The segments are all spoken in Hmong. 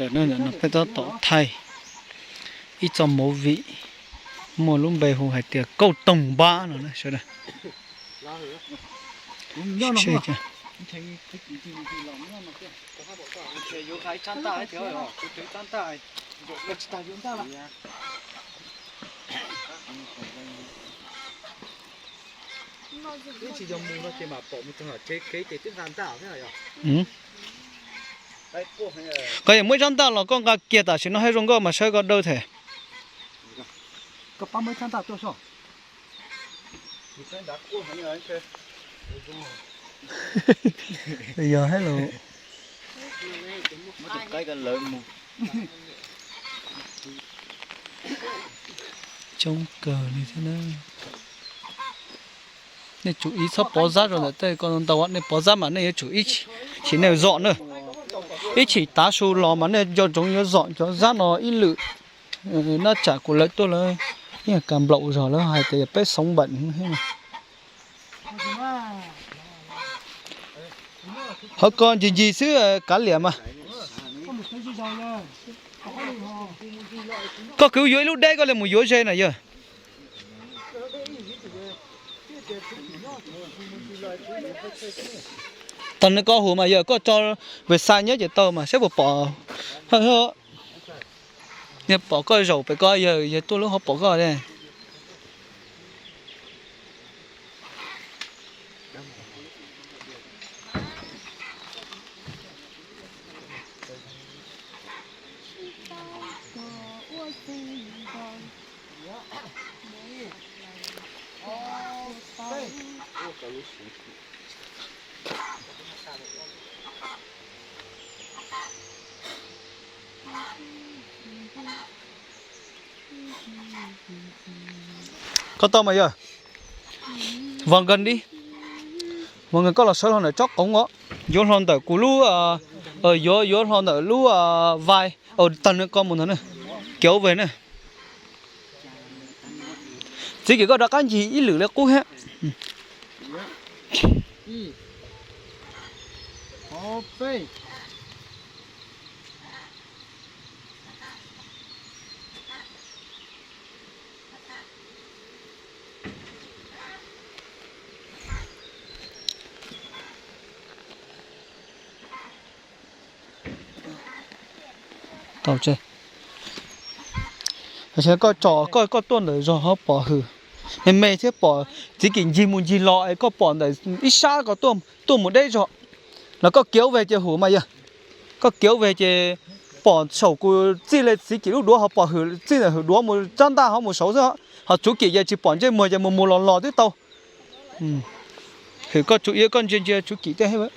Peb tab tom thaij ib txoj movie muaj lub npe hu hais tias Kauj Toog Npab no na sawv daws. Koj yuav muab ib tsab ntaj los koj nqa kiag tam sim no thiaj zoo nkauj mas saib koj dawb thiab. Yog hab los. Coob kawg li thiab na. Nej tsum ib txhob pov zab rau ntawm tej ko ntau, nej pov zab mas nej yuav tsum ib chim nej zom na. Ib chim tav su los mas nej nco ntsoov yuav zom cov zab no ib lwm. Nab tsam kuv lawv tuaj lawv yeej kas nplaum zog lawv hais tias yog peb xoov npaum. Qhov ko ncig ncig xwb kav liam mas. Koj kwv yuav ib lub deb koj li mus yuav ze na yawg. Tag nws ko hum mas yog koj tso website nyob ces tau mas saib puas pom. Pom koj zaum pem ko yawg, yawg tuaj lub hauv pom koj. Koj tau mas yog. Vas nkag dib, vas nkag koj los sawv hlo ntawm tsob qoov os. Yuav hlo ntawm kuv lub, yuav, yuav hlo ntawm lub vai, tag nws ko mus ntag na. Kiv ua veg na. Txiv Kim koj rov qab ncig ib lwm li qub thiab. Tau, koj tsom koj, koj tuaj ntawm zog ho pom hwm me me thiab pom Txiv Kim ncig mus ncig los es koj pom ntawm ib sab ko tuaj mus deb zog los koj kiv ua veg ces hum mas yog. Koj kiv ua veg ces pom saum kuv txij li Txiv Kim lub duav ho pom hwm txij ntawm hwm duav mus tsab ntaj ho mus saud xwb, ho Tsuv Kim ces tsis pom ntsej muag ces mus mus los los twb tau. Hwm koj tsum iab koj ntsia ntsia Tsuv Kim tiag.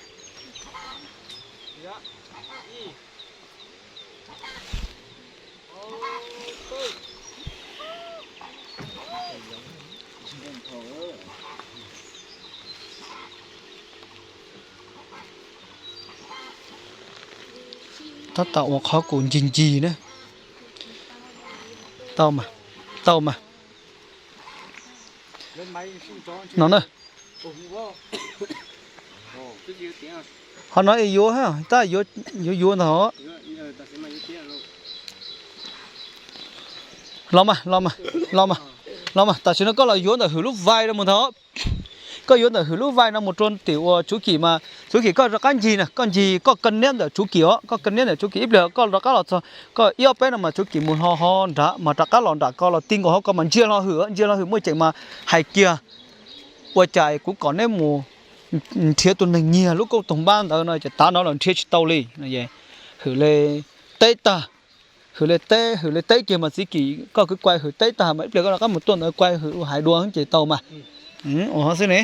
Tab tom ua qhov kuv ncig ncig na. Tau mas, tau mas. No na. Qhov no yuav, tab yuav yuav ntag. Los mas, los mas, los mas, los mas, tam sim no koj los yuav ntawm hwm lub vai no mus ntag. Koj yuav ntawm hwm lub vai no mus rau tim uas Tsuv Kim mas, Tsuv Kim koj rov qab ncig na, koj ncig koj koj niab ntawm Tsuv Kim os, koj koj niab ntawm Tsuv Kim ib pliag koj rov qab los txog, koj ib ob peb no mas Tsuv Kim mus ho ho nrad mas rov qab los nram ko los ti nkaus hauv ko mas ntsia hlo hwm, ntsia hlo hwm muaj ceem mas hais kiag. Ua cas kuv kom neb mus nrhiav tus neeg nyiag lub kauj toog npab ntawd no ces tav no los nrhiav tsis tau li. Hwm li teb tag, hwm li teb, hwm li teb kiag mas Txiv Kim koj kwv kuai hwm teb tag mas ib pliag koj rov qab mus tuaj ntawd kuai hwm hais dua ces tau mas. Ua ho xwb ne.